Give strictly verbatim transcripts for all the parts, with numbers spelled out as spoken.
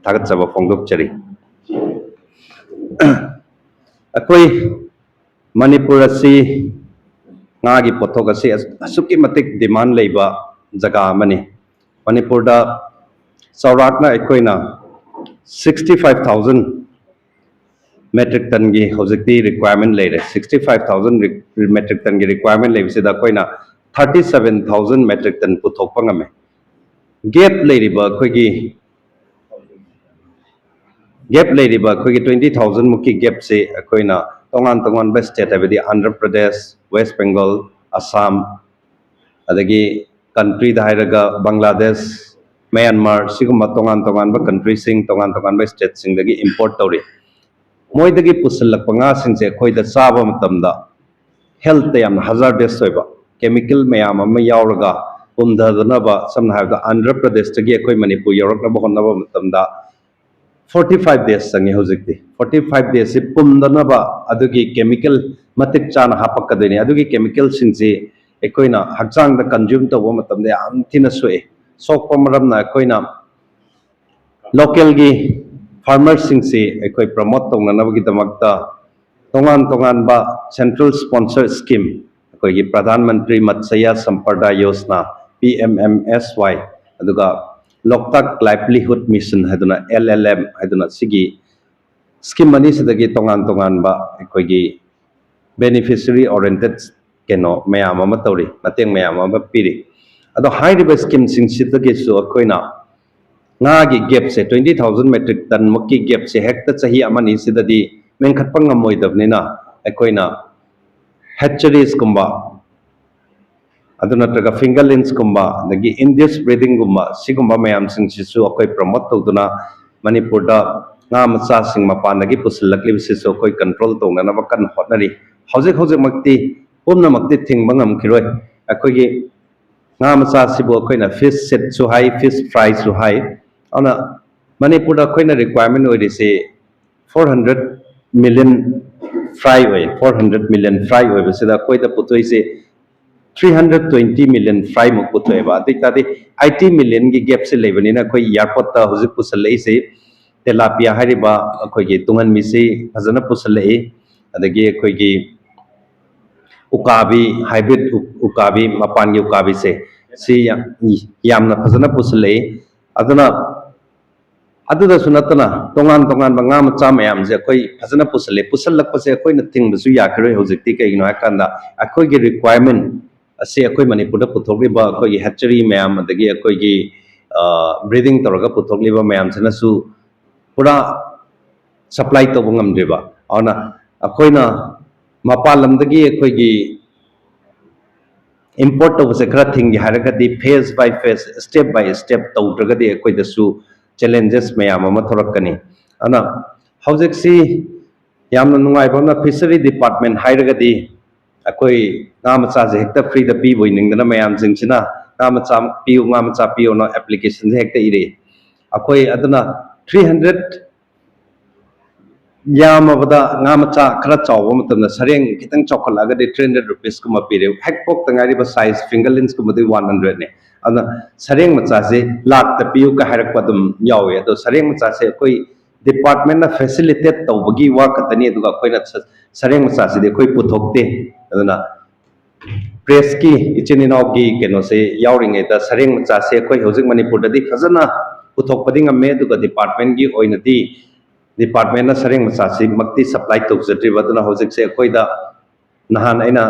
ꯊꯥꯒꯠꯆꯕ ꯐꯣꯡꯗꯣꯛꯆꯔꯤ꯫ ꯑꯩꯈꯣꯏ ꯃꯅꯤꯄꯨꯔ ꯑꯁꯤ ꯉꯥꯒꯤ ꯄꯣꯠꯊꯣꯛ ꯑꯁꯤ ꯑꯁꯨꯛꯀꯤ ꯃꯇꯤꯛ ꯗꯤꯃꯥꯟ ꯂꯩꯕ ꯖꯒꯥ ꯑꯃꯅꯤ꯫ ꯃꯅꯤꯄꯨꯔꯗ ꯆꯥꯎꯔꯥꯛꯅ ꯑꯩꯈꯣꯏꯅ sixty five thousand metric tonꯒꯤ ꯍꯧꯖꯤꯛꯇꯤ requirement ꯂꯩꯔꯦ꯫ Sixty five thousand metric tonꯒꯤ requirement ꯂꯩꯕꯁꯤꯗ ꯑꯩꯈꯣꯏꯅ thirty seven thousand metric ton ꯄꯨꯊꯣꯛꯄ ꯉꯝꯃꯦ꯫ Gap ꯂꯩꯔꯤꯕ ꯑꯩꯈꯣꯏꯒꯤ gap ꯂꯩꯔꯤꯕ ꯑꯩꯈꯣꯏꯒꯤ twenty thousand ꯃꯨꯛꯀꯤ gapꯁꯤ ꯑꯩꯈꯣꯏꯅ ꯇꯣꯉꯥꯟ ꯇꯣꯉꯥꯟꯕ state, ꯍꯥꯏꯕꯗꯤ ꯑꯟꯙ꯭ꯔ ꯄ꯭ꯔꯗꯦꯁ, ꯋꯦꯁ ꯕꯦꯡꯒꯣꯜ, ꯑꯁꯥꯝ, ꯑꯗꯒꯤ countryꯗ ꯍꯥꯏꯔꯒ ꯕꯪꯒ꯭ꯂꯥꯗꯦꯁ, ꯃ꯭ꯌꯥꯟꯃꯥꯔ, ꯁꯤꯒꯨꯝꯕ ꯇꯣꯉꯥꯟ ꯇꯣꯉꯥꯟꯕ countryꯁꯤꯡ, ꯇꯣꯉꯥꯟ ꯇꯣꯉꯥꯟꯕ stateꯁꯤꯡꯗꯒꯤ import ꯇꯧꯔꯤ꯫ ꯃꯣꯏꯗꯒꯤ ꯄꯨꯁꯤꯜꯂꯛꯄ ꯉꯥꯁꯤꯡꯁꯦ ꯑꯩꯈꯣꯏꯗ ꯆꯥꯕ ꯃꯇꯝꯗ healthꯇ ꯌꯥꯝꯅ hazardous ꯑꯣꯏꯕ chemical ꯃꯌꯥꯝ ꯑꯃ ꯌꯥꯎꯔꯒ ꯄꯨꯝꯊꯗꯅꯕ, ꯁꯝꯅ ꯍꯥꯏꯔꯕꯗ ꯑꯟꯙ꯭ꯔ ꯄ꯭ꯔꯗꯦꯁꯇꯒꯤ ꯑꯩꯈꯣꯏ ꯃꯅꯤꯄꯨꯔ ꯌꯧꯔꯛꯅꯕ ꯍꯣꯠꯅꯕ ꯃꯇꯝꯗ forty five days ꯆꯪꯉꯤ꯫ ꯍꯧꯖꯤꯛꯇꯤ forty five daysꯁꯤ ꯄꯨꯝꯗꯅꯕ ꯑꯗꯨꯒꯤ chemical ꯃꯇꯤꯛ ꯆꯥꯅ ꯍꯥꯞꯄꯛꯀꯗꯣꯏꯅꯤ꯫ ꯑꯗꯨꯒꯤ chemicalꯁꯤꯡꯁꯤ ꯑꯩꯈꯣꯏꯅ ꯍꯛꯆꯥꯡꯗ consume ꯇꯧꯕ ꯃꯇꯝꯗ ꯌꯥꯝ ꯊꯤꯅ ꯁꯣꯛꯑꯦ꯫ ꯁꯣꯛꯄ ꯃꯔꯝꯅ ꯑꯩꯈꯣꯏꯅ localꯒꯤ farmerꯁꯤꯡꯁꯤ ꯑꯩꯈꯣꯏ promote ꯇꯧꯅꯅꯕꯒꯤꯗꯃꯛꯇ ꯇꯣꯉꯥꯟ ꯇꯣꯉꯥꯟꯕ central sponsor scheme, ꯑꯩꯈꯣꯏꯒꯤ Pradhan Mantri ꯃꯠꯁꯌ ꯁꯝꯄꯗ Yojana, P M M S Y, ꯑꯗꯨꯒ ꯂꯣꯛꯇꯥꯛ livelihood mission ꯍꯥꯏꯗꯨꯅ, L L M ꯍꯥꯏꯗꯨꯅ, ꯁꯤꯒꯤ scheme ꯑꯅꯤꯁꯤꯗꯒꯤ ꯇꯣꯉꯥꯟ ꯇꯣꯉꯥꯟꯕ ꯑꯩꯈꯣꯏꯒꯤ beneficiary oriented ꯀꯩꯅꯣ ꯃꯌꯥꯝ ꯑꯃ ꯇꯧꯔꯤ, ꯃꯇꯦꯡ ꯃꯌꯥꯝ ꯑꯃ ꯄꯤꯔꯤ꯫ ꯑꯗꯣ ꯍꯥꯏꯔꯤꯕ schemeꯁꯤꯡꯁꯤꯗꯒꯤꯁꯨ ꯑꯩꯈꯣꯏꯅ ꯉꯥꯒꯤ gapꯁꯦ, twenty thousand metric tonꯃꯨꯛꯀꯤ gapꯁꯦ ꯍꯦꯛꯇ ꯆꯍꯤ ꯑꯃꯅꯤ ꯁꯤꯗꯗꯤ ꯃꯦꯟꯈꯠꯄ ꯉꯝꯃꯣꯏꯗꯕꯅꯤꯅ, ꯑꯩꯈꯣꯏꯅ hatcheriesꯀꯨꯝꯕ, ꯑꯗꯨ ꯅꯠꯇ꯭ꯔꯒ fingerlinsꯀꯨꯝꯕ, ꯑꯗꯒꯤ induced breedingꯒꯨꯝꯕ, ꯁꯤꯒꯨꯝꯕ ꯃꯌꯥꯝꯁꯤꯡꯁꯤꯁꯨ ꯑꯩꯈꯣꯏ promote ꯇꯧꯗꯨꯅ ꯃꯅꯤꯄꯨꯔꯗ ꯉꯥ ꯃꯆꯥꯁꯤꯡ ꯃꯄꯥꯟꯗꯒꯤ ꯄꯨꯁꯤꯜꯂꯛꯂꯤꯕꯁꯤꯁꯨ ꯑꯩꯈꯣꯏ control ꯇꯧꯅꯅꯕ ꯀꯟꯅ ꯍꯣꯠꯅꯔꯤ꯫ ꯍꯧꯖꯤꯛ ꯍꯧꯖꯤꯛꯃꯛꯇꯤ ꯄꯨꯝꯅꯃꯛꯇꯤ ꯊꯤꯡꯕ ꯉꯝꯈꯤꯔꯣꯏ꯫ ꯑꯩꯈꯣꯏꯒꯤ ꯉꯥ ꯃꯆꯥꯁꯤꯕꯨ ꯑꯩꯈꯣꯏꯅ fish seedꯁꯨ ꯍꯥꯏ, fish fryꯁꯨ ꯍꯥꯏ꯫ ꯑꯗꯨꯅ ꯃꯅꯤꯄꯨꯔꯗ ꯑꯩꯈꯣꯏꯅ requirement ꯑꯣꯏꯔꯤꯁꯤ four hundred million fry ꯑꯣꯏ꯫ Four hundred million fry ꯑꯣꯏꯕꯁꯤꯗ ꯑꯩꯈꯣꯏꯗ ꯄꯨꯊꯣꯛꯏꯁꯤ ꯊ꯭ꯔꯤ ꯍꯟꯗ꯭ꯔꯦꯠ ꯇ꯭ꯋꯦꯟꯇꯤ ꯃꯤꯂꯤꯌꯟ ꯐ꯭ꯔꯥꯏꯃꯨꯛ ꯄꯨꯊꯣꯛꯑꯦꯕ꯫ ꯑꯗꯨ ꯑꯣꯏꯇꯥꯔꯗꯤ ꯑꯥꯏꯇꯤ ꯃꯤꯂꯤꯌꯟꯒꯤ ꯒꯦꯞꯁꯦ ꯂꯩꯕꯅꯤꯅ ꯑꯩꯈꯣꯏ ꯏꯌꯥꯔꯄꯣꯔꯠꯇ ꯍꯧꯖꯤꯛ ꯄꯨꯁꯜꯂꯛꯏꯁꯤ ꯇꯦꯂꯥꯄꯤꯌꯥ ꯍꯥꯏꯔꯤꯕ ꯑꯩꯈꯣꯏꯒꯤ ꯇꯨꯡꯍꯟꯕꯤꯁꯤ ꯐꯖꯅ ꯄꯨꯁꯜꯂꯛꯏ꯫ ꯑꯗꯒꯤ ꯑꯩꯈꯣꯏꯒꯤ ꯎꯀꯥꯕꯤ, ꯍꯥꯏꯕ꯭ꯔꯤꯠ ꯎꯀꯥꯕꯤ, ꯃꯄꯥꯟꯒꯤ ꯎꯀꯥꯕꯤꯁꯦ, ꯁꯤ ꯌꯥꯝ, ꯌꯥꯝꯅ ꯐꯖꯅ ꯄꯨꯁꯜꯂꯛꯏ꯫ ꯑꯗꯨꯅ ꯑꯗꯨꯗꯁꯨ ꯅꯠꯇꯅ ꯇꯣꯉꯥꯟ ꯇꯣꯉꯥꯟꯕ ꯉꯥ ꯃꯆꯥ ꯃꯌꯥꯝꯁꯦ ꯑꯩꯈꯣꯏ ꯐꯖꯅ ꯄꯨꯁꯜꯂꯦ꯫ ꯄꯨꯁꯜꯂꯛꯄꯁꯦ ꯑꯩꯈꯣꯏꯅ ꯊꯤꯡꯕꯁꯨ ꯌꯥꯈꯤꯔꯣꯏ ꯍꯧꯖꯤꯛꯇꯤ꯫ ꯀꯩꯒꯤꯅꯣ ꯍꯥꯏꯀꯥꯟꯗ ꯑꯩꯈꯣꯏꯒꯤ ꯔꯤꯀ꯭ꯋꯥꯏꯔꯃꯦꯟ ꯑꯁꯤ ꯑꯩꯈꯣꯏ ꯃꯅꯤꯄꯨꯔꯗ ꯄꯨꯊꯣꯛꯂꯤꯕ ꯑꯩꯈꯣꯏꯒꯤ ꯍꯦꯆꯔꯤ ꯃꯌꯥꯝ, ꯑꯗꯒꯤ ꯑꯩꯈꯣꯏꯒꯤ ꯕ꯭ꯔꯤꯗꯤꯡ ꯇꯧꯔꯒ ꯄꯨꯊꯣꯛꯂꯤꯕ ꯃꯌꯥꯝꯁꯤꯅꯁꯨ ꯄꯨꯔꯥ ꯁꯄ꯭ꯂꯥꯏ ꯇꯧꯕ ꯉꯝꯗ꯭ꯔꯤꯕ꯫ ꯑꯗꯨꯅ ꯑꯩꯈꯣꯏꯅ ꯃꯄꯥꯟ ꯂꯝꯗꯒꯤ ꯑꯩꯈꯣꯏꯒꯤ ꯏꯝꯄꯣꯔꯠ ꯇꯧꯕꯁꯦ ꯈꯔ ꯊꯤꯡꯒꯦ ꯍꯥꯏꯔꯒꯗꯤ phase by phase, step by step ꯇꯧꯗ꯭ꯔꯒꯗꯤ ꯑꯩꯈꯣꯏꯗꯁꯨ ꯆꯦꯂꯦꯟꯖꯦꯁ ꯃꯌꯥꯝ ꯑꯃ ꯊꯣꯔꯛꯀꯅꯤ꯫ ꯑꯗꯨꯅ ꯍꯧꯖꯤꯛꯁꯤ ꯌꯥꯝꯅ ꯅꯨꯡꯉꯥꯏꯕ ꯑꯃꯅ ꯐꯤꯁꯔꯤ ꯗꯤꯄꯥꯔꯠꯃꯦꯟ ꯍꯥꯏꯔꯒꯗꯤ ꯑꯩꯈꯣꯏ ꯉꯥ ꯃꯆꯥꯁꯦ ꯍꯦꯛꯇ ꯐ꯭ꯔꯤꯗ ꯄꯤꯕ ꯑꯣꯏꯅꯤꯡꯗꯅ ꯃꯌꯥꯝꯁꯤꯡꯁꯤꯅ "ꯉꯥ ꯃꯆꯥ ꯄꯤꯌꯨ, ꯉꯥ ꯃꯆꯥ ꯄꯤꯌꯨꯅ" ꯑꯦꯄ꯭ꯂꯤꯀꯦꯁꯟꯁꯦ ꯍꯦꯛꯇ ꯏꯔꯛꯏ꯫ ꯑꯩꯈꯣꯏ ꯑꯗꯨꯅ ꯊ꯭ꯔꯤ ꯍꯟꯗ꯭ꯔꯦꯠ, ꯌꯥꯝꯃꯕꯗ ꯉꯥ ꯃꯆꯥ ꯈꯔ ꯆꯥꯎꯕ ꯃꯇꯝꯗ ꯁꯔꯦꯡ ꯈꯤꯇꯪ ꯆꯥꯎꯈꯠꯂꯛꯑꯒꯗꯤ ꯊ꯭ꯔꯤ ꯍꯟꯗ꯭ꯔꯦꯠ ꯔꯨꯄꯤꯁꯀꯨꯝꯕ ꯄꯤꯔꯦ꯫ ꯍꯦꯛ ꯄꯣꯛꯇ ꯉꯥꯏꯔꯤꯕ ꯁꯥꯏꯖ ꯐꯤꯡꯒꯔꯂꯤꯟꯁꯀꯨꯝꯕꯗꯤ ꯋꯥꯟ ꯍꯟꯗ꯭ꯔꯦꯠꯅꯦ꯫ ꯑꯗꯨꯅ ꯁꯔꯦꯡ ꯃꯆꯥꯁꯦ ꯂꯥꯛꯇ ꯄꯤꯌꯨ ꯀ ꯍꯥꯏꯔꯛꯄ ꯑꯗꯨꯝ ꯌꯥꯎꯋꯦ꯫ ꯑꯗꯣ ꯁꯔꯦꯡ ꯃꯆꯥꯁꯦ ꯑꯩꯈꯣꯏ ꯗꯤꯄꯥꯔꯠꯃꯦꯟꯅ ꯐꯦꯁꯤꯂꯤꯇꯦꯠ ꯇꯧꯕꯒꯤ ꯋꯥ ꯈꯛꯇꯅꯤ, ꯑꯗꯨꯒ ꯑꯩꯈꯣꯏꯅ ꯁ-, ꯁꯔꯦꯡ ꯃꯆꯥꯁꯤꯗꯤ ꯑꯩꯈꯣꯏ ꯄꯨꯊꯣꯛꯇꯦ꯫ ꯑꯗꯨꯅ ꯄ꯭ꯔꯦꯁꯀꯤ ꯏꯆꯤꯟ ꯏꯅꯥꯎꯒꯤ ꯀꯩꯅꯣꯁꯦ ꯌꯥꯎꯔꯤꯉꯩꯗ ꯁꯔꯦꯡ ꯃꯆꯥꯁꯦ ꯑꯩꯈꯣꯏ ꯍꯧꯖꯤꯛ ꯃꯅꯤꯄꯨꯔꯗꯗꯤ ꯐꯖꯅ ꯄꯨꯊꯣꯛꯄꯗꯤ ꯉꯝꯃꯦ, ꯑꯗꯨꯒ ꯗꯤꯄꯥꯔꯠꯃꯦꯟꯒꯤ ꯑꯣꯏꯅꯗꯤ ꯗꯤꯄꯥꯔꯠꯃꯦꯟꯅ ꯁꯔꯦꯡ ꯃꯆꯥꯁꯤ ꯃꯛꯇꯤ ꯁꯄ꯭ꯂꯥꯏ ꯇꯧꯖꯗ꯭ꯔꯤꯕ꯫ ꯑꯗꯨꯅ ꯍꯧꯖꯤꯛꯁꯦ ꯑꯩꯈꯣꯏꯗ ꯅꯍꯥꯟ ꯑꯩꯅ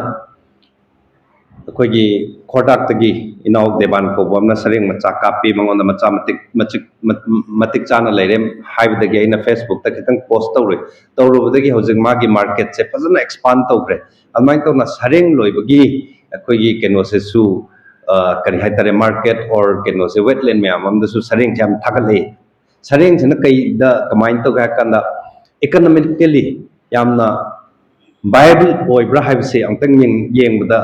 ꯑꯩꯈꯣꯏꯒꯤ ꯈꯣꯔꯗꯥꯛꯇꯒꯤ ꯏꯅꯥꯎ ꯗꯦꯕꯥꯟ ꯀꯧꯕ ꯑꯃꯅ ꯁꯔꯦꯡ ꯃꯆꯥ ꯀꯥꯞꯄꯤ, ꯃꯉꯣꯟꯗ ꯃꯆꯥ ꯃꯇꯤꯛ, ꯃꯆꯤꯛ, ꯃ-, ꯃꯇꯤꯛ ꯆꯥꯅ ꯂꯩꯔꯦ ꯍꯥꯏꯕꯗꯒꯤ ꯑꯩꯅ ꯐꯦꯁꯕꯨꯛꯇ ꯈꯤꯇꯪ ꯄꯣꯁ ꯇꯧꯔꯨꯏ꯫ ꯇꯧꯔꯨꯕꯗꯒꯤ ꯍꯧꯖꯤꯛ ꯃꯥꯒꯤ ꯃꯥꯔꯀꯦꯠꯁꯦ ꯐꯖꯅ ꯑꯦꯛꯁꯄꯥꯟ ꯇꯧꯈ꯭ꯔꯦ꯫ ꯑꯗꯨꯃꯥꯏꯅ ꯇꯧꯅ ꯁꯔꯦꯡ ꯂꯣꯏꯕꯒꯤ ꯑꯩꯈꯣꯏꯒꯤ ꯀꯩꯅꯣꯁꯤꯁꯨ, ꯑ, ꯀꯔꯤ ꯍꯥꯏꯇꯥꯔꯦ, ꯃꯥꯔꯀꯦꯠ ꯑꯣꯔ ꯀꯩꯅꯣꯁꯦ, ꯋꯦꯠꯂꯦꯟ ꯃꯌꯥꯝ ꯑꯃꯗꯁꯨ ꯁꯔꯦꯡꯁꯦ ꯌꯥꯝ ꯊꯥꯒꯠꯂꯛꯏ꯫ ꯁꯔꯦꯡꯁꯤꯅ ꯀꯩꯗ, ꯀꯃꯥꯏꯅ ꯇꯧꯒꯦ ꯍꯥꯏ ꯀꯥꯟꯗ, ꯏꯀꯅꯣꯃꯤꯀꯦꯜꯂꯤ ꯌꯥꯝꯅ ꯚꯥꯏꯕꯜ ꯑꯣꯏꯕ꯭ꯔꯥ ꯍꯥꯏꯕꯁꯦ ꯑꯃꯨꯛꯇꯪ ꯌꯦꯡ-, ꯌꯦꯡꯕꯗ,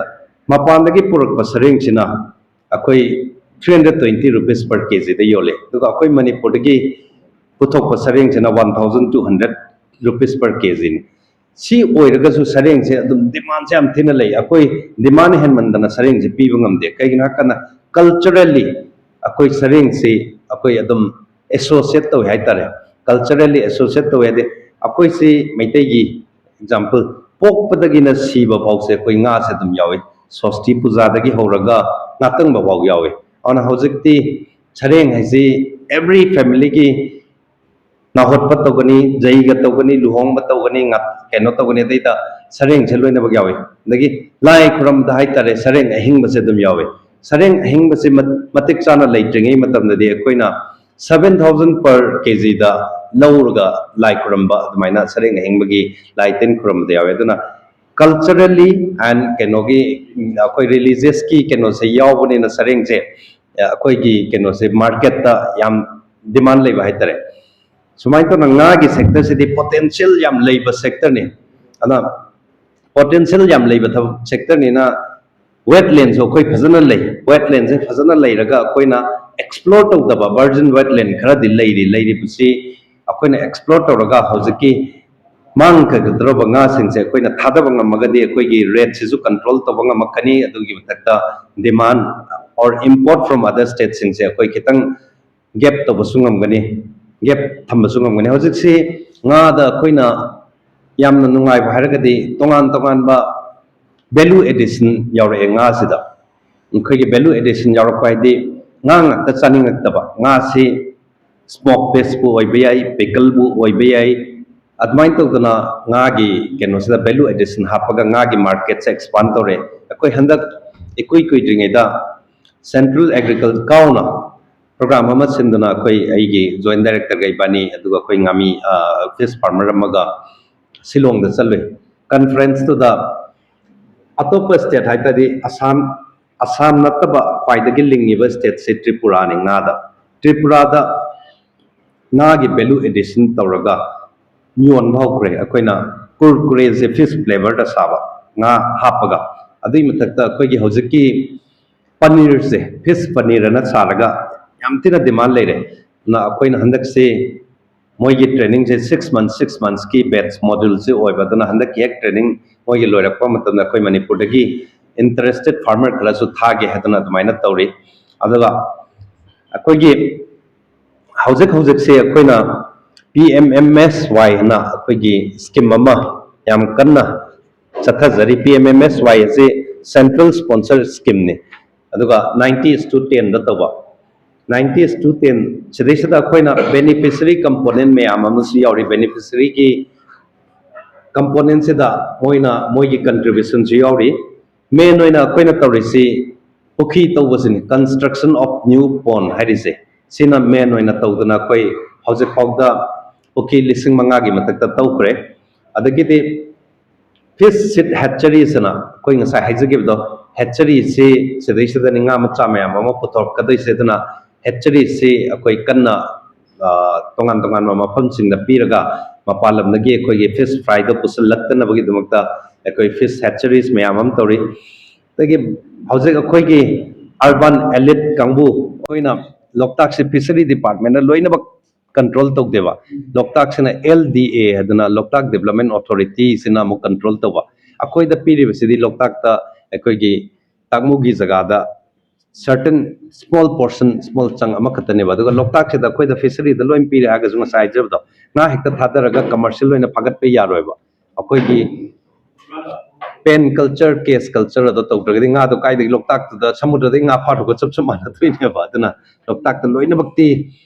ꯃꯄꯥꯟꯗꯒꯤ ꯄꯨꯔꯛꯄ ꯁꯔꯦꯡꯁꯤꯅ ꯑꯩꯈꯣꯏ three hundred twenty rupees per ꯀꯦꯖꯤꯗ ꯌꯣꯜꯂꯦ, ꯑꯗꯨꯒ ꯑꯩꯈꯣꯏ ꯃꯅꯤꯄꯨꯔꯗꯒꯤ ꯄꯨꯊꯣꯛꯄ ꯁꯔꯦꯡꯁꯤꯅ one thousand two hundred rupees per ꯀꯦꯖꯤꯅꯤ꯫ ꯁꯤ ꯑꯣꯏꯔꯒꯁꯨ ꯁꯔꯦꯡꯁꯦ ꯑꯗꯨꯝ ꯗꯤꯃꯥꯟꯁꯦ ꯌꯥꯝ ꯊꯤꯅ ꯂꯩ꯫ ꯑꯩꯈꯣꯏ ꯗꯤꯃꯥꯟ ꯍꯦꯟꯃꯟꯗꯅ ꯁꯔꯦꯡꯁꯦ ꯄꯤꯕ ꯉꯝꯗꯦ꯫ ꯀꯩꯒꯤꯅꯣ ꯍꯥꯏꯔꯀꯥꯟꯗ, ꯀꯜꯆꯔꯦꯜꯂꯤ ꯑꯩꯈꯣꯏ ꯁꯔꯦꯡꯁꯤ ꯑꯩꯈꯣꯏ ꯑꯗꯨꯝ ꯑꯦꯁꯣꯁꯤꯌꯦꯠ ꯇꯧꯏ ꯍꯥꯏꯇꯥꯔꯦ꯫ ꯀꯜꯆꯔꯦꯜꯂꯤ ꯑꯦꯁꯣꯁꯤꯌꯦꯠ ꯇꯧꯏ ꯍꯥꯏꯗꯤ, ꯑꯩꯈꯣꯏꯁꯤ ꯃꯩꯇꯩꯒꯤ ꯑꯦꯛꯖꯥꯝꯄꯜ, ꯄꯣꯛꯄꯗꯒꯤꯅ ꯁꯤꯕ ꯐꯥꯎꯁꯦ ꯑꯩꯈꯣꯏ ꯉꯥꯁꯦ ꯑꯗꯨꯝ ꯌꯥꯎꯏ꯫ ꯁꯣꯁꯇꯤ ꯄꯨꯖꯥꯗꯒꯤ ꯍꯧꯔꯒ ꯉꯥꯇꯪꯕ ꯐꯥꯎ ꯌꯥꯎꯏ꯫ ꯑꯗꯨꯅ ꯍꯧꯖꯤꯛꯇꯤ ꯁꯔꯦꯡ ꯍꯥꯏꯁꯤ ꯑꯦꯕ꯭ꯔꯤ ꯐꯦꯃꯤꯂꯤꯒꯤ ꯅꯥꯍꯨꯠꯄ ꯇꯧꯒꯅꯤ, ꯖꯩꯒ ꯇꯧꯒꯅꯤ, ꯂꯨꯍꯣꯡꯕ ꯇꯧꯒꯅꯤ, ꯉꯥ-, ꯀꯩꯅꯣ ꯇꯧꯒꯅꯤ, ꯑꯗꯩꯗ ꯁꯔꯦꯡꯁꯦ ꯂꯣꯏꯅꯃꯛ ꯌꯥꯎꯏ꯫ ꯑꯗꯒꯤ ꯂꯥꯏ ꯈꯨꯔꯝꯕꯗ ꯍꯥꯏꯇꯥꯔꯦ, ꯁꯔꯦꯡ ꯑꯍꯤꯡꯕꯁꯦ ꯑꯗꯨꯝ ꯌꯥꯎꯏ꯫ ꯁꯔꯦꯡ ꯑꯍꯤꯡꯕꯁꯦ ꯃ-, ꯃꯇꯤꯛ ꯆꯥꯅ ꯂꯩꯇ꯭ꯔꯤꯉꯩ ꯃꯇꯝꯗꯗꯤ ꯑꯩꯈꯣꯏꯅ seven thousand per kg ꯗ ꯂꯧꯔꯒ ꯂꯥꯏ ꯈꯨꯔꯝꯕ, ꯑꯗꯨꯃꯥꯏꯅ ꯁꯔꯦꯡ ꯑꯍꯤꯡꯕꯒꯤ ꯂꯥꯏ ꯇꯤꯟ ꯈꯨꯔꯝꯕꯗ ꯌꯥꯎꯏ꯫ ꯑꯗꯨꯅ culturally and ꯀꯩꯅꯣꯒꯤ, ꯑꯩꯈꯣꯏ ꯔꯤꯂꯤꯖꯤꯌꯁꯀꯤ ꯀꯩꯅꯣꯁꯦ ꯌꯥꯎꯕꯅꯤꯅ ꯁꯔꯦꯡꯁꯦ ꯑꯩꯈꯣꯏꯒꯤ ꯀꯩꯅꯣꯁꯦ ꯃꯥꯔꯀꯦꯠꯇ ꯌꯥꯝ ꯗꯤꯃꯥꯟ ꯂꯩꯕ ꯍꯥꯏꯇꯥꯔꯦ꯫ ꯁꯨꯃꯥꯏꯅ ꯇꯧꯅ ꯉꯥꯒꯤ ꯁꯦꯛꯇꯔꯁꯤꯗꯤ ꯄꯣꯇꯦꯟꯁꯤꯌꯦꯜ ꯌꯥꯝ ꯂꯩꯕ ꯁꯦꯛꯇꯔꯅꯤ꯫ ꯑꯗꯨꯅ ꯄꯣꯇꯦꯟꯁꯤꯌꯦꯜ ꯌꯥꯝ ꯂꯩꯕ ꯊꯕꯛ ꯁꯦꯛꯇꯔꯅꯤꯅ, ꯋꯦꯠꯂꯦꯟꯁꯨ ꯑꯩꯈꯣꯏ ꯐꯖꯅ ꯂꯩ꯫ ꯋꯦꯠꯂꯦꯟꯁꯦ ꯐꯖꯅ ꯂꯩꯔꯒ ꯑꯩꯈꯣꯏꯅ ꯑꯦꯛꯁꯄ꯭ꯂꯣꯔ ꯇꯧꯗꯕ ꯚꯔꯖꯤꯟ ꯋꯦꯠꯂꯦꯟ ꯈꯔꯗꯤ ꯂꯩꯔꯤ꯫ ꯂꯩꯔꯤꯕꯁꯤ ꯑꯩꯈꯣꯏꯅ ꯑꯦꯛꯁꯄ꯭ꯂꯣꯔ ꯇꯧꯔꯒ ꯍꯧꯖꯤꯛꯀꯤ ꯃꯥꯡꯈꯤꯒꯗꯧꯔꯕ ꯉꯥꯁꯤꯡꯁꯦ ꯑꯩꯈꯣꯏꯅ ꯊꯥꯗꯕ ꯉꯝꯃꯒꯗꯤ ꯑꯩꯈꯣꯏꯒꯤ ꯔꯦꯠꯁꯤꯁꯨ ꯀꯟꯇ꯭ꯔꯣꯜ ꯇꯧꯕ ꯉꯝꯃꯛꯀꯅꯤ꯫ ꯑꯗꯨꯒꯤ ꯃꯊꯛꯇ demand or import from other stateꯁꯤꯡꯁꯦ ꯑꯩꯈꯣꯏ ꯈꯤꯇꯪ ꯒꯦꯞ ꯇꯧꯕꯁꯨ ꯉꯝꯒꯅꯤ, ꯒꯦꯞ ꯊꯝꯕꯁꯨ ꯉꯝꯒꯅꯤ꯫ ꯍꯧꯖꯤꯛꯁꯤ ꯉꯥꯗ ꯑꯩꯈꯣꯏꯅ ꯌꯥꯝꯅ ꯅꯨꯡꯉꯥꯏꯕ ꯍꯥꯏꯔꯒꯗꯤ ꯇꯣꯉꯥꯟ ꯇꯣꯉꯥꯟꯕ ꯚꯦꯂꯨ ꯑꯦꯗꯤꯁꯟ ꯌꯥꯎꯔꯛꯑꯦ ꯉꯥꯁꯤꯗ꯫ ꯑꯩꯈꯣꯏꯒꯤ ꯚꯦꯂꯨ ꯑꯦꯗꯤꯁꯟ ꯌꯥꯎꯔꯛꯄ ꯍꯥꯏꯗꯤ ꯉꯥ ꯉꯥꯛꯇ ꯆꯥꯅꯤꯡꯉꯛꯇꯕ, ꯉꯥꯁꯤ ꯁ꯭ꯃꯣꯛ ꯐꯤꯁꯄꯨ ꯑꯣꯏꯕ ꯌꯥꯏ, ꯄꯤꯀꯜꯕꯨ ꯑꯣꯏꯕ ꯌꯥꯏ, ꯑꯗꯨꯃꯥꯏꯅ ꯇꯧꯗꯅ ꯉꯥꯒꯤ ꯀꯩꯅꯣꯁꯤꯗ ꯚꯦꯂꯨ ꯑꯦꯗꯤꯁꯟ ꯍꯥꯞꯄꯒ ꯉꯥꯒꯤ ꯃꯥꯔꯀꯦꯠꯁꯦ ꯑꯦꯛꯁꯄꯥꯟ ꯇꯧꯔꯦ꯫ ꯑꯩꯈꯣꯏ ꯍꯟꯗꯛ ꯏꯀꯨꯏ ꯀꯨꯏꯗ꯭ꯔꯤꯉꯩꯗ ꯁꯦꯟꯇ꯭ꯔꯦꯜ ꯑꯦꯒ꯭ꯔꯤꯀꯜꯆꯔ ꯀꯥꯎꯅ ꯄ꯭ꯔꯣꯒ꯭ꯔꯥꯝ ꯑꯃ ꯁꯤꯟꯗꯨꯅ ꯑꯩꯈꯣꯏ, ꯑꯩꯒꯤ ꯖꯣꯏꯟ ꯗꯥꯏꯔꯦꯛꯇꯔꯒ ꯏꯕꯥꯅꯤ, ꯑꯗꯨꯒ ꯑꯩꯈꯣꯏ ꯉꯥꯃꯤ, ꯑ, ꯐꯤꯁ ꯐꯥꯔꯃꯔ ꯑꯃꯒ ꯁꯤꯂꯣꯡꯗ ꯆꯠꯂꯨꯏ꯫ ꯀꯟꯐ꯭ꯔꯦꯟꯁꯇꯨꯗ ꯑꯇꯣꯞꯄ ꯁ꯭ꯇꯦꯠ ꯍꯥꯏ ꯇꯥꯔꯗꯤ ꯑꯁꯥꯝ, ꯑꯁꯥꯝ ꯅꯠꯇꯕ ꯈ꯭ꯋꯥꯏꯗꯒꯤ ꯂꯤꯡꯉꯤꯕ ꯁ꯭ꯇꯦꯠꯁꯦ ꯇ꯭ꯔꯤꯄꯨꯔꯥꯅꯤ ꯉꯥꯗ꯫ ꯇ꯭ꯔꯤꯄꯨꯔꯥꯗ ꯉꯥꯒꯤ ꯚꯦꯂꯨ ꯑꯦꯗꯤꯁꯟ ꯇꯧꯔꯒ ꯌꯣꯟꯕ ꯍꯧꯈ꯭ꯔꯦ꯫ ꯑꯩꯈꯣꯏꯅ ꯀꯨꯔꯀꯨꯔꯦꯁꯦ ꯐꯤꯁ ꯐ꯭ꯂꯦꯕꯔꯗ ꯁꯥꯕ, ꯉꯥ ꯍꯥꯞꯄꯒ꯫ ꯑꯗꯨꯒꯤ ꯃꯊꯛꯇ ꯑꯩꯈꯣꯏꯒꯤ ꯍꯧꯖꯤꯛꯀꯤ ꯄꯅꯤꯔꯁꯦ, ꯐꯤꯁ ꯄꯅꯤꯔ ꯑꯅ ꯁꯥꯔꯒ ꯌꯥꯝ ꯊꯤꯅ ꯗꯤꯃꯥꯟ ꯂꯩꯔꯦ꯫ ꯑꯗꯨꯅ ꯑꯩꯈꯣꯏꯅ ꯍꯟꯗꯛꯁꯦ ꯃꯣꯏꯒꯤ ꯇ꯭ꯔꯦꯅꯤꯡꯁꯦ ꯁꯤꯛꯁ ꯃꯟꯁ ꯁꯤꯛꯁ ꯃꯟꯁꯀꯤ ꯕꯦꯠꯁ ꯃꯣꯗ꯭ꯌꯨꯜꯁꯦ ꯑꯣꯏꯕ꯫ ꯑꯗꯨꯅ ꯍꯟꯗꯛꯀꯤ ꯍꯦꯛ ꯇ꯭ꯔꯦꯅꯤꯡ ꯃꯣꯏꯒꯤ ꯂꯣꯏꯔꯛꯄ ꯃꯇꯝꯗ ꯑꯩꯈꯣꯏ ꯃꯅꯤꯄꯨꯔꯗꯒꯤ ꯏꯟꯇꯔꯦꯁꯇꯦꯠ ꯐꯥꯔꯃꯔ ꯈꯔꯁꯨ ꯊꯥꯒꯦ ꯍꯥꯏꯗꯅ ꯑꯗꯨꯃꯥꯏꯅ ꯇꯧꯔꯤ꯫ ꯑꯗꯨꯒ ꯑꯩꯈꯣꯏꯒꯤ ꯍꯧꯖꯤꯛ ꯍꯧꯖꯤꯛꯁꯦ ꯑꯩꯈꯣꯏꯅ ꯄꯤ ꯑꯦꯝ ꯑꯦꯝ ꯑꯦꯁ ꯋꯥꯏ ꯍꯥꯏꯅ ꯑꯩꯈꯣꯏꯒꯤ ꯁ꯭ꯀꯤꯝ ꯑꯃ ꯌꯥꯝ ꯀꯟꯅ ꯆꯠꯊꯖꯔꯤ꯫ ꯄꯤ ꯑꯦꯝ ꯑꯦꯝ ꯑꯦꯁ ꯋꯥꯏ ꯑꯁꯤ ꯁꯦꯟꯇ꯭ꯔꯦꯜ ꯁ꯭ꯄꯣꯟꯁꯔ ꯁ꯭ꯀꯤꯝꯅꯤ꯫ ꯑꯗꯨꯒ ꯅꯥꯏꯟꯇꯤ ꯏꯁ ꯇꯨ ꯇꯦꯟꯗ ꯇꯧꯕ, ꯅꯥꯏꯟꯇꯤ ꯏꯁ ꯇꯨ ꯇꯦꯟ ꯁꯤꯗꯩꯁꯤꯗ ꯑꯩꯈꯣꯏꯅ ꯕꯦꯅꯤꯐꯤꯁꯔꯤ ꯀꯝꯄꯣꯅꯦꯟ ꯃꯌꯥꯝ ꯑꯃꯁꯨ ꯌꯥꯎꯔꯤ꯫ ꯕꯦꯅꯤꯐꯤꯁꯔꯤꯒꯤ ꯀꯝꯄꯣꯅꯦꯟꯁꯤꯗ ꯃꯣꯏꯅ ꯃꯣꯏꯒꯤ ꯀꯟꯇ꯭ꯔꯤꯕ꯭ꯌꯨꯁꯟꯁꯨ ꯌꯥꯎꯔꯤ꯫ ꯃꯦꯟ ꯑꯣꯏꯅ ꯑꯩꯈꯣꯏꯅ ꯇꯧꯔꯤꯁꯤ ꯄꯨꯈ꯭ꯔꯤ ꯇꯧꯕꯁꯤꯅꯤ, construction of new pond ꯍꯥꯏꯔꯤꯁꯦ꯫ ꯁꯤꯅ ꯃꯦꯟ ꯑꯣꯏꯅ ꯇꯧꯗꯅ ꯑꯩꯈꯣꯏ ꯍꯧꯖꯤꯛ ꯐꯥꯎꯗ ꯄꯨꯈ꯭ꯔꯤ ꯂꯤꯁꯤꯡ ꯃꯉꯥꯒꯤ ꯃꯊꯛꯇ ꯇꯧꯈ꯭ꯔꯦ꯫ ꯑꯗꯒꯤꯗꯤ ꯐꯤꯁ ꯁꯤꯠ ꯍꯦꯠꯆꯔꯤꯁꯤꯅ ꯑꯩꯈꯣꯏ ꯉꯁꯥꯏ ꯍꯥꯏꯖꯈꯤꯕꯗꯣ, ꯍꯦꯠꯆꯔꯤꯁꯤ ꯁꯤꯗꯩꯁꯤꯗꯅꯤ ꯉꯥ ꯃꯆꯥ ꯃꯌꯥꯝ ꯑꯃ ꯄꯨꯊꯣꯔꯛꯀꯗꯣꯏꯁꯦ꯫ ꯑꯗꯨꯅ ꯍꯦꯠꯆꯔꯤꯁꯤ ꯑꯩꯈꯣꯏ ꯀꯟꯅ, ꯑ, ꯇꯣꯉꯥꯟ ꯇꯣꯉꯥꯟꯕ ꯃꯐꯝꯁꯤꯡꯗ ꯄꯤꯔꯒ ꯃꯄꯥꯟ ꯂꯝꯗꯒꯤ ꯑꯩꯈꯣꯏꯒꯤ ꯐꯤꯁ ꯐ꯭ꯔꯥꯏꯗꯣ ꯄꯨꯁꯤꯜꯂꯛꯇꯅꯕꯒꯤꯗꯃꯛꯇ ꯑꯩꯈꯣꯏ ꯐꯤꯁ ꯍꯦꯠꯆꯔꯤꯁ ꯃꯌꯥꯝ ꯑꯃ ꯇꯧꯔꯤ꯫ ꯑꯗꯒꯤ ꯍꯧꯖꯤꯛ ꯑꯩꯈꯣꯏꯒꯤ ꯑꯔꯕꯥꯟ ꯑꯦꯂꯤꯠ ꯀꯥꯡꯕꯨ, ꯑꯩꯈꯣꯏꯅ ꯂꯣꯛꯇꯥꯛꯁꯤ ꯐꯤꯁꯔꯤ ꯗꯤꯄꯥꯔꯠꯃꯦꯟꯅ ꯂꯣꯏꯅꯃꯛ ꯀꯟꯇ꯭ꯔꯣꯜ ꯇꯧꯗꯦꯕ꯫ ꯂꯣꯛꯇꯥꯛꯁꯤꯅ ꯑꯦꯜ ꯗꯤ ꯑꯦ ꯍꯥꯏꯗꯅ ꯂꯣꯛꯇꯥꯛ ꯗꯤꯕꯂꯞꯃꯦꯟ ꯑꯣꯊꯣꯔꯤꯇꯤꯁꯤꯅ ꯑꯃꯨꯛ ꯀꯟꯇ꯭ꯔꯣꯜ ꯇꯧꯕ꯫ ꯑꯩꯈꯣꯏꯗ ꯄꯤꯔꯤꯕꯁꯤꯗꯤ ꯂꯣꯛꯇꯥꯛꯇ ꯑꯩꯈꯣꯏꯒꯤ ꯇꯥꯛꯃꯨꯒꯤ ꯖꯒꯥꯗ certain small portion, small chunk ꯑꯃꯈꯛꯇꯅꯦꯕ꯫ ꯑꯗꯨꯒ ꯂꯣꯛꯇꯥꯛꯁꯤꯗ ꯑꯩꯈꯣꯏꯗ ꯐꯤꯁꯔꯤꯗ ꯂꯣꯏ ꯄꯤꯔꯦ ꯍꯥꯏꯔꯒꯁꯨ, ꯉꯁꯥꯏ ꯍꯥꯏꯖꯕꯗꯣ, ꯉꯥ ꯍꯦꯛꯇ ꯊꯥꯗꯔꯒ ꯀꯃꯔꯁꯤꯌꯦꯜ ꯑꯣꯏꯅ ꯐꯥꯒꯠꯄ ꯌꯥꯔꯣꯏꯕ꯫ ꯑꯩꯈꯣꯏꯒꯤ ꯄꯦꯟ ꯀꯜꯆꯔ, ꯀꯦꯁ ꯀꯜꯆꯔ ꯑꯗꯣ ꯇꯧꯗ꯭ꯔꯒꯗꯤ ꯉꯥꯗꯣ ꯀꯥꯏꯗꯒꯤ ꯂꯣꯛꯇꯥꯛꯇꯨꯗ ꯁꯃꯨꯗ꯭ꯔꯗꯒꯤ ꯉꯥ ꯐꯥꯔꯨꯕ ꯆꯞ ꯆꯞ ꯃꯥꯟꯅꯗꯣꯏꯅꯦꯕ꯫ ꯑꯗꯨꯅ ꯂꯣꯛꯇꯥꯛꯇ ꯂꯣꯏꯅꯃꯛꯇꯤ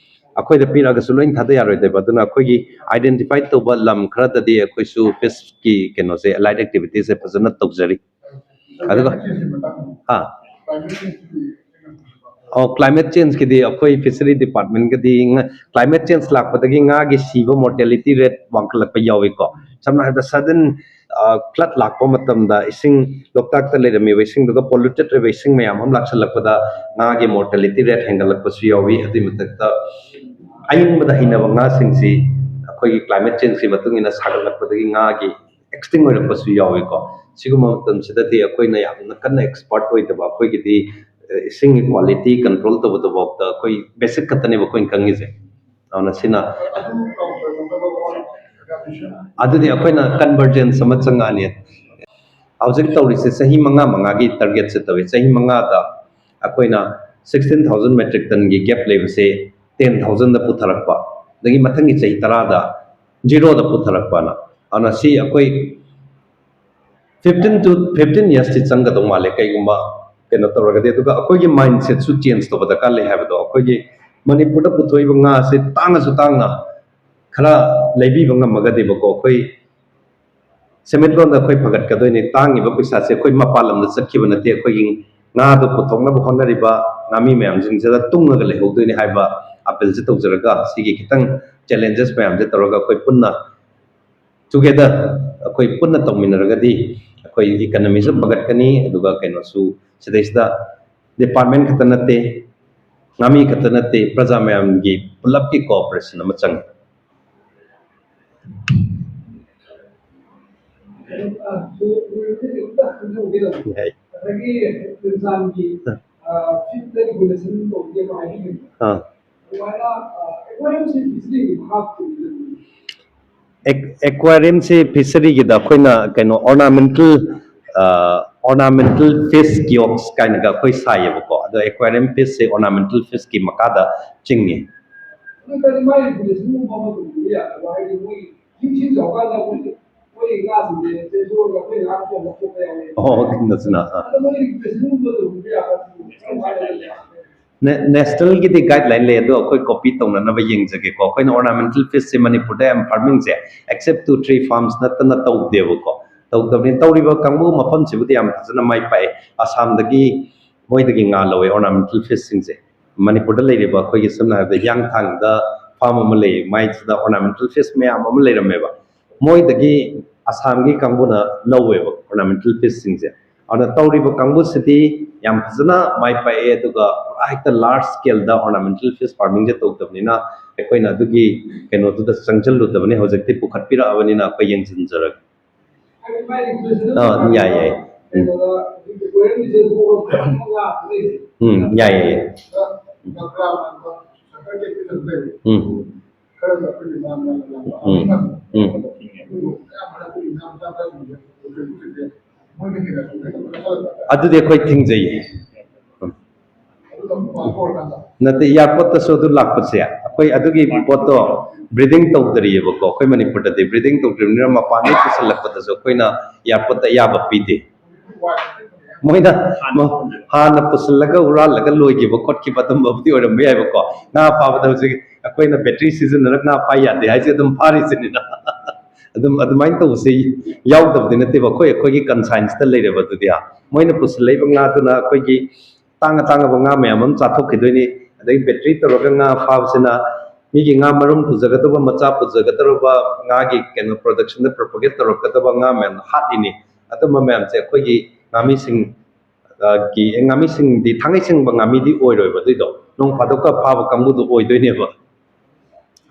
ꯑꯩꯈꯣꯏꯗ ꯄꯤꯔꯛꯑꯒꯁꯨ ꯂꯣꯏꯅ ꯊꯥꯗ ꯌꯥꯔꯣꯏꯗꯣꯏꯕ꯫ ꯑꯗꯨꯅ ꯑꯩꯈꯣꯏꯒꯤ ꯑꯥꯏꯗꯦꯟꯇꯤꯐꯥꯏ ꯇꯧꯕ ꯂꯝ ꯈꯔꯗꯗꯤ ꯑꯩꯈꯣꯏꯁꯨ ꯐꯤꯁꯀꯤ ꯀꯩꯅꯣꯁꯦ, ꯑꯦꯂꯥꯏꯠ ꯑꯦꯛꯇꯤꯚꯤꯇꯤꯁꯁꯦ ꯐꯖꯅ ꯇꯧꯖꯔꯤ꯫ ꯑꯗꯨꯒ, ꯍꯥ? ꯑꯣ, ꯀ꯭ꯂꯥꯏꯃꯦꯠ ꯆꯦꯟꯖꯀꯤꯗꯤ ꯑꯩꯈꯣꯏ ꯐꯤꯁꯔꯤ ꯗꯤꯄꯥꯔꯠꯃꯦꯟꯒꯗꯤ ꯉ-, ꯀ꯭ꯂꯥꯏꯃꯦꯠ ꯆꯦꯟꯖ ꯂꯥꯛꯄꯗꯒꯤ ꯉꯥꯒꯤ ꯁꯤꯕ, ꯃꯣꯔꯇꯦꯂꯤꯇꯤ ꯔꯦꯠ ꯋꯥꯡꯈꯠꯂꯛꯄ ꯌꯥꯎꯏꯀꯣ꯫ ꯁꯝꯅ ꯍꯥꯏꯔꯕꯗ, ꯁꯗꯟ ꯐ꯭ꯂꯠ ꯂꯥꯛꯄ ꯃꯇꯝꯗ ꯏꯁꯤꯡ, ꯂꯣꯛꯇꯥꯛꯇ ꯂꯩꯔꯝꯃꯤꯕ ꯏꯁꯤꯡꯗꯨꯒ ꯄꯣꯂꯨꯇꯦꯠ ꯑꯣꯏꯕ ꯏꯁꯤꯡ ꯃꯌꯥꯝ ꯑꯃ ꯂꯥꯛꯁꯜꯂꯛꯄꯗ ꯉꯥꯒꯤ ꯃꯣꯔꯇꯦꯂꯤꯇꯤ ꯔꯦꯠ ꯍꯦꯟꯒꯠꯂꯛꯄꯁꯨ ꯌꯥꯎꯏ꯫ ꯑꯗꯨꯒꯤ ꯃꯊꯛꯇ ꯑꯏꯪꯕꯗ ꯍꯩꯅꯕ ꯉꯥꯁꯤꯡꯁꯤ ꯑꯩꯈꯣꯏꯒꯤ ꯀ꯭ꯂꯥꯏꯃꯦꯠ ꯆꯦꯟꯖꯀꯤ ꯃꯇꯨꯡ ꯏꯟꯅ ꯁꯥꯒꯠꯂꯛꯄꯗꯒꯤ ꯉꯥꯒꯤ ꯑꯦꯛꯁꯇꯤꯡ ꯑꯣꯏꯔꯛꯄꯁꯨ ꯌꯥꯎꯏꯀꯣ꯫ ꯁꯤꯒꯨꯝꯕ ꯃꯇꯝꯁꯤꯗꯗꯤ ꯑꯩꯈꯣꯏꯅ ꯌꯥꯝꯅ ꯀꯟꯅ ꯑꯦꯛꯁꯄꯔꯠ ꯑꯣꯏꯗꯕ, ꯑꯩꯈꯣꯏꯒꯤꯗꯤ, ꯑ, ꯏꯁꯤꯡꯒꯤ ꯀ꯭ꯋꯥꯂꯤꯇꯤ ꯀꯟꯇ꯭ꯔꯣꯜ ꯇꯧꯕꯗꯐꯥꯎꯗ ꯑꯩꯈꯣꯏ ꯕꯦꯁꯤꯛ ꯈꯛꯇꯅꯦꯕ ꯑꯩꯈꯣꯏꯅ ꯈꯪꯉꯤꯁꯦ꯫ ꯑꯗꯨꯅ ꯁꯤꯅ ꯑꯗꯨꯗꯤ ꯑꯩꯈꯣꯏꯅ convergence ꯑꯃ ꯆꯪꯉꯛꯑꯅꯤ꯫ ꯍꯧꯖꯤꯛ ꯇꯧꯔꯤꯁꯦ ꯆꯍꯤ ꯃꯉꯥ ꯃꯉꯥꯒꯤ targetꯁꯦ ꯇꯧꯏ꯫ ꯆꯍꯤ ꯃꯉꯥꯗ ꯑꯩꯈꯣꯏꯅ sixteen thousand metric tonꯒꯤ gap ꯂꯩꯕꯁꯦ ten thousandꯗ ꯄꯨꯊꯔꯛꯄ, ꯑꯗꯒꯤ ꯃꯊꯪꯒꯤ ꯆꯍꯤ ꯇꯔꯥꯗ zeroꯗ ꯄꯨꯊꯔꯛꯄꯅ꯫ ꯑꯗꯨꯅ ꯁꯤ ꯑꯩꯈꯣꯏ fifteen to fifteen yearsꯇꯤ ꯆꯪꯒꯗꯧ ꯃꯥꯜꯂꯦ, ꯀꯩꯒꯨꯝꯕ ꯀꯩꯅꯣ ꯇꯧꯔꯒꯗꯤ꯫ ꯑꯗꯨꯒ ꯑꯩꯈꯣꯏꯒꯤ mindsetꯁꯨ change ꯇꯧꯕ ꯗꯔꯀꯥꯔ ꯂꯩ ꯍꯥꯏꯕꯗꯣ, ꯑꯩꯈꯣꯏꯒꯤ ꯃꯅꯤꯄꯨꯔꯗ ꯄꯨꯊꯣꯛꯏꯕ ꯉꯥꯁꯦ ꯇꯥꯡꯉꯁꯨ ꯇꯥꯡꯅ ꯈꯔ ꯂꯩꯕꯤꯕ ꯉꯝꯃꯒꯗꯤꯕꯀꯣ, ꯑꯩꯈꯣꯏ ꯁꯦꯟꯃꯤꯠꯂꯣꯟꯗ ꯑꯩꯈꯣꯏ ꯐꯒꯠꯀꯗꯣꯏꯅꯤ꯫ ꯇꯥꯡꯉꯤꯕ ꯄꯩꯁꯥꯁꯦ ꯑꯩꯈꯣꯏ ꯃꯄꯥꯟ ꯂꯝꯗ ꯆꯠꯈꯤꯕ ꯅꯠꯇꯦ, ꯑꯩꯈꯣꯏꯒꯤ ꯉꯥꯗꯣ ꯄꯨꯊꯣꯛꯅꯕ ꯍꯣꯠꯅꯔꯤꯕ ꯉꯥꯃꯤ ꯃꯌꯥꯝꯁꯤꯡꯁꯤꯗ ꯇꯨꯡꯉꯒ ꯂꯩꯍꯧꯗꯣꯏꯅꯤ ꯍꯥꯏꯕ appealꯁꯦ ꯇꯧꯖꯔꯒ, ꯁꯤꯒꯤ ꯈꯤꯇꯪ challenges ꯃꯌꯥꯝꯁꯦ ꯇꯧꯔꯒ ꯑꯩꯈꯣꯏ ꯄꯨꯟꯅ together ꯑꯩꯈꯣꯏ ꯄꯨꯟꯅ ꯇꯧꯃꯤꯟꯅꯔꯒꯗꯤ ꯑꯩꯈꯣꯏ economyꯁꯨ ꯐꯒꯠꯀꯅꯤ, ꯑꯗꯨꯒ ꯀꯩꯅꯣꯁꯨ ꯁꯤꯗꯩꯁꯤꯗ department ꯈꯛꯇ ꯅꯠꯇꯦ, ꯉꯥꯃꯤ ꯈꯛꯇ ꯅꯠꯇꯦ, ꯄ꯭ꯔꯖꯥ ꯃꯌꯥꯝꯒꯤ ꯄꯨꯂꯞꯀꯤ cooperation ꯑꯃ ꯆꯪꯉꯤ꯫ ꯌꯥꯏ꯫ ꯑꯗꯒꯤ ꯄ꯭ꯔꯦꯝꯆꯥꯟꯒꯤ, ꯑ, fifth regulation ꯇꯧꯒꯦ ꯍꯥꯏꯕꯤꯕꯅꯤ꯫ ꯑꯥ꯫ ꯑꯗꯨꯃꯥꯏꯅ, ꯑ, aquariumꯁꯤ fisheryꯒꯤ ꯃꯈꯥ ꯄꯣꯟꯕ꯫ Aqu-, aquariumꯁꯤ fisheryꯒꯤꯗ ꯑꯩꯈꯣꯏꯅ ꯀꯩꯅꯣ ornamental, ꯑ, ornamental fish kiosks ꯀꯥꯏꯅꯒ ꯑꯩꯈꯣꯏ ꯁꯥꯏꯌꯦꯕꯀꯣ꯫ ꯑꯗꯣ aquarium fishꯁꯦ ornamental fishꯀꯤ ꯃꯈꯥꯗ ꯆꯤꯡꯉꯤ꯫ ꯑꯗꯨ ꯑꯣꯏꯇꯥꯔꯗꯤ ꯃꯥꯒꯤ regulationꯒꯨꯝꯕ ꯑꯃ ꯇꯧꯕꯤꯕ ꯌꯥꯒꯗ꯭ꯔꯥ? ꯍꯥꯏꯗꯤ ꯃꯣꯏ ꯏꯁꯤꯡ ꯆꯥꯎꯀꯥꯟꯗ ꯑꯩꯈꯣꯏ, ꯑꯩꯈꯣꯏ ꯉꯥꯁꯤꯡꯁꯦ ꯆꯦꯟꯊꯣꯛꯑꯒ ꯑꯩꯈꯣꯏ ꯉꯥ ꯌꯣꯟꯕ ꯈꯣꯠꯄ ꯌꯥꯎꯋꯦ꯫ ꯑꯣ, ꯅꯆꯤꯟꯅ, ꯑꯥ꯫ ꯑꯗꯣ ꯃꯣꯏ regulationꯒꯨꯝꯕ ꯇꯧꯕꯤꯕ ꯌꯥꯒꯗ꯭ꯔꯥ? ꯀꯔꯝ ꯀꯥꯟꯗ ꯂꯩꯒꯦ? ꯅꯦ-, nationalꯒꯤꯗꯤ guideline ꯂꯩ, ꯑꯗꯣ ꯑꯩꯈꯣꯏ copy ꯇꯧꯅꯅꯕ ꯌꯦꯡꯖꯒꯦꯀꯣ꯫ ꯑꯩꯈꯣꯏꯅ ornamental fishꯁꯦ ꯃꯅꯤꯄꯨꯔꯗ ꯌꯥꯝ farmingꯁꯦ except two three farmsꯅ ꯅꯠꯇꯅ ꯇꯧꯗꯦꯕꯀꯣ꯫ ꯇꯧꯗꯕꯅꯤ꯫ ꯇꯧꯔꯤꯕ ꯀꯥꯡꯕꯨ ꯃꯐꯝꯁꯤꯕꯨꯗꯤ ꯌꯥꯝ ꯐꯖꯅ ꯃꯥꯏ ꯄꯥꯛꯑꯦ꯫ ꯑꯁꯥꯝꯗꯒꯤ ꯃꯣꯏꯗꯒꯤ ꯉꯥ ꯂꯧꯋꯦ ornamental fishꯁꯤꯡꯁꯦ꯫ ꯃꯅꯤꯄꯨꯔꯗ ꯂꯩꯔꯤꯕ ꯑꯩꯈꯣꯏꯒꯤ ꯁꯝꯅ ꯍꯥꯏꯔꯕꯗ ꯍꯤꯌꯥꯡꯊꯥꯡꯗ farm ꯑꯃ ꯂꯩ, ꯃꯥꯏꯁꯤꯗ ornamental fish ꯃꯌꯥꯝ ꯑꯃ ꯂꯩꯔꯝꯃꯦꯕ꯫ ꯃꯣꯏꯗꯒꯤ ꯑꯁꯥꯝꯒꯤ ꯀꯥꯡꯕꯨꯅ ꯂꯧꯋꯦꯕ ornamental fishꯁꯤꯡꯁꯦ꯫ ꯑꯗꯨꯅ ꯇꯧꯔꯤꯕ ꯀꯥꯡꯕꯨꯁꯤꯗꯤ ꯌꯥꯝ ꯐꯖꯅ ꯃꯥꯏ ꯄꯥꯛꯑꯦ, ꯑꯗꯨꯒ ꯄꯨꯔꯥ ꯍꯦꯛꯇ large scaleꯗ ornamental fish farmingꯁꯦ ꯇꯧꯗꯕꯅꯤꯅ ꯑꯩꯈꯣꯏꯅ ꯑꯗꯨꯒꯤ ꯀꯩꯅꯣꯗꯨꯗ ꯆꯪꯁꯤꯜꯂꯨꯗꯕꯅꯤ꯫ ꯍꯧꯖꯤꯛꯇꯤ ꯄꯨꯈꯠꯄꯤꯔꯛꯑꯕꯅꯤꯅ ꯑꯩꯈꯣꯏ ꯌꯦꯡꯁꯤꯟꯖꯔꯒꯦ꯫ ꯑꯥ, ꯌꯥꯏ, ꯌꯥꯏ꯫ ꯎꯝ꯫ ꯎꯝ, ꯌꯥꯏ, ꯌꯥꯏ, ꯌꯥꯏ꯫ ꯎꯝ꯫ ꯎꯝ꯫ ꯎꯝ꯫ ꯑꯗꯨꯗꯤ ꯑꯩꯈꯣꯏ ꯊꯤꯡꯖꯩꯌꯦ꯫ ꯅꯠꯇꯦ, ꯏꯌꯥꯔꯄꯣꯔꯠꯇꯁꯨ ꯑꯗꯨ ꯂꯥꯛꯄꯁꯦ, ꯑꯩꯈꯣꯏ ꯑꯗꯨꯒꯤ ꯄꯣꯠꯇꯣ ꯕ꯭ꯔꯤꯗꯤꯡ ꯇꯧꯗ꯭ꯔꯤꯑꯕꯀꯣ꯫ ꯑꯩꯈꯣꯏ ꯃꯅꯤꯄꯨꯔꯗꯗꯤ ꯕ꯭ꯔꯤꯗꯤꯡ ꯇꯧꯗ꯭ꯔꯤꯕꯅꯤꯅ ꯃꯄꯥꯟꯗꯒꯤ ꯄꯨꯁꯤꯜꯂꯛꯄꯗꯁꯨ ꯑꯩꯈꯣꯏꯅ ꯏꯌꯥꯔꯄꯣꯔꯠꯇ ꯑꯌꯥꯕ ꯄꯤꯗꯦ꯫ ꯃꯣꯏꯅ ꯍꯥꯟꯅ ꯄꯨꯁꯤꯜꯂꯒ ꯍꯨꯔꯥꯜꯂꯒ ꯂꯣꯏꯈꯤꯕ ꯈꯣꯠꯈꯤꯕ ꯑꯗꯨꯝꯕꯕꯨꯗꯤ ꯑꯣꯏꯔꯝꯕ ꯌꯥꯏꯕꯀꯣ꯫ ꯉꯥ ꯐꯥꯕꯗ ꯍꯧꯖꯤꯛ ꯑꯩꯈꯣꯏꯅ ꯕꯦꯇ꯭ꯔꯤ ꯁꯤꯖꯤꯟꯅꯔꯒ ꯉꯥ ꯐꯥ ꯌꯥꯗꯦ ꯍꯥꯏꯁꯦ ꯑꯗꯨꯝ ꯐꯥꯔꯤꯁꯤꯅꯤꯅ꯫ ꯑꯗꯨꯝ ꯑꯗꯨꯃꯥꯏꯅ ꯇꯧꯕꯁꯦ ꯌꯥꯎꯗꯕꯗꯤ ꯅꯠꯇꯦꯕ, ꯑꯩꯈꯣꯏ ꯑꯩꯈꯣꯏꯒꯤ ꯀꯟꯁꯥꯏꯟꯁꯇ ꯂꯩꯔꯦꯕ ꯑꯗꯨꯗꯤ꯫ ꯃꯣꯏꯅ ꯄꯨꯁꯤꯜꯂꯛꯏꯕ ꯉꯥꯗꯨꯅ ꯑꯩꯈꯣꯏꯒꯤ ꯇꯥꯡꯉ ꯇꯥꯡꯉꯕ ꯉꯥ ꯃꯌꯥꯝ ꯑꯃ ꯆꯥꯊꯣꯛꯈꯤꯗꯣꯏꯅꯤ꯫ ꯑꯗꯒꯤ ꯕꯦꯇ꯭ꯔꯤ ꯇꯧꯔꯒ ꯉꯥ ꯐꯥꯕꯁꯤꯅ ꯃꯤꯒꯤ ꯉꯥ ꯃꯔꯨꯝ ꯄꯨꯖꯒꯗꯕ, ꯃꯆꯥ ꯄꯨꯖꯒꯗꯧꯔꯕ, ꯉꯥꯒꯤ ꯀꯩꯅꯣ production ꯗ propagate ꯇꯧꯔꯛꯀꯗꯕ ꯉꯥ ꯃꯌꯥꯝꯗꯣ ꯍꯥꯠꯂꯤꯅꯤ꯫ ꯑꯗꯨꯝꯕ ꯃꯌꯥꯝꯁꯦ ꯑꯩꯈꯣꯏꯒꯤ ꯉꯥꯃꯤꯁꯤꯡ, ꯑ, ꯒꯤ, ꯉꯥꯃꯤꯁꯤꯡꯗꯤ ꯊꯥꯡꯉꯩ ꯁꯦꯡꯕ ꯉꯥꯃꯤꯗꯤ ꯑꯣꯏꯔꯣꯏꯕ ꯑꯗꯨꯏꯗꯣ, ꯅꯣꯡ ꯐꯥꯗꯣꯛꯀ ꯐꯥꯕ ꯀꯥꯡꯕꯨꯗꯣ ꯑꯣꯏꯗꯣꯏꯅꯦꯕ꯫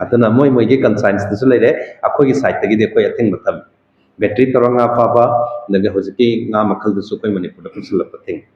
ꯑꯗꯨꯅ ꯃꯣꯏ ꯃꯣꯏꯒꯤ ꯀꯟꯁꯥꯏꯟꯁꯇꯁꯨ ꯂꯩꯔꯦ, ꯑꯩꯈꯣꯏꯒꯤ ꯁꯥꯏꯠꯇꯒꯤꯗꯤ ꯑꯩꯈꯣꯏ ꯑꯊꯤꯡꯕ ꯊꯝꯃꯤ꯫ ꯕꯦꯇ꯭ꯔꯤ ꯇꯧꯔ ꯉꯥ ꯐꯥꯕ, ꯑꯗꯒꯤ ꯍꯧꯖꯤꯛꯀꯤ ꯉꯥ ꯃꯈꯜꯗꯨꯁꯨ ꯑꯩꯈꯣꯏ ꯃꯅꯤꯄꯨꯔꯗ ꯄꯨꯁꯤꯜꯂꯛꯄ ꯊꯤꯡꯉꯤ꯫